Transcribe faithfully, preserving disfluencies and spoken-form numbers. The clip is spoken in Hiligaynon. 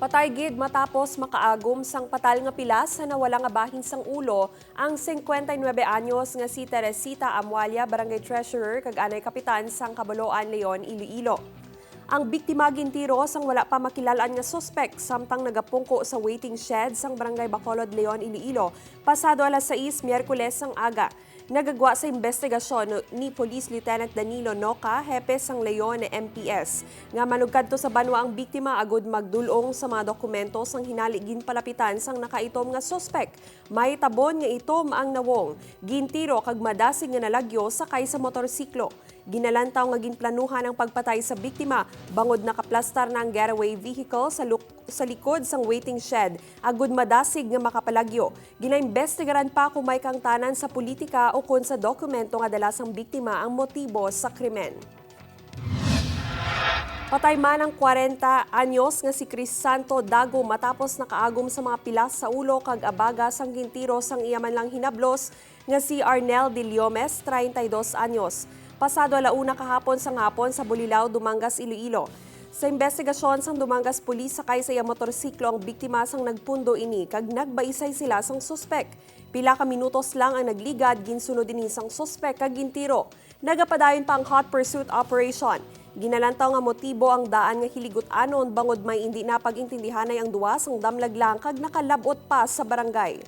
Patay gid matapos makaagom sang patal nga pilas sa nawala nga bahin sang ulo ang singkwenta y nuebe anyos nga si Teresita Amualia, barangay treasurer kag anay kapitan sang Kabaloan, Leon, Iloilo. Ang biktima gintiro sang wala pa makilal-an nga suspek samtang nagapungko sa waiting shed sang Barangay Bacolod, Leon, Iloilo, pasado alas sais Miyerkules sang aga. Nagagwa sa imbestigasyon ni Police Lieutenant Danilo Noca, hepe sang Leon M P S, nga manugkadto sa banwa ang biktima agud magdul-ong sa mga dokumento sang hinali ginpalapitan sang nakaitom nga suspek. May tabon nga itom ang nawong, gintiro kag madasig nga nalagyo sakay sa motorsiklo. Ginalantaw nga ginplanuhan ang pagpatay sa biktima bangod nakaplastar na ang getaway vehicle sa luk-, sa likod sang waiting shed agud madasig nga makapalagyo. Ginaimbestigaran pa kung may kaangtanan sa politika o kon sa dokumento nga dala sang biktima ang motibo sa krimen. Patay man ang kwarenta anyos nga si Crisanto Dago matapos nakaagom sa mga pilas sa ulo kag abaga sang gintiro sang iya man lang hinablos nga si Arnel Diliomez, treinta y dos anyos, pasado ala una kahapon sang hapon sa Bulilao, Dumangas, Iloilo. Sa imbestigasyon sang Dumangas Police, sakay sa iya motorsiklo ang biktima sang nagpundo ini kag nagbaisay sila sang suspek. Pila ka minutos lang ang nagligad, ginsunod ini sang suspek kag gintiro. Nagapadayon pa ang hot pursuit operation. Ginalantaw nga motibo ang daan nga hiligut-anon bangod may indi na pag-intindihanay ang duwa sang damlag lang kag nakalab-ot pa sa barangay.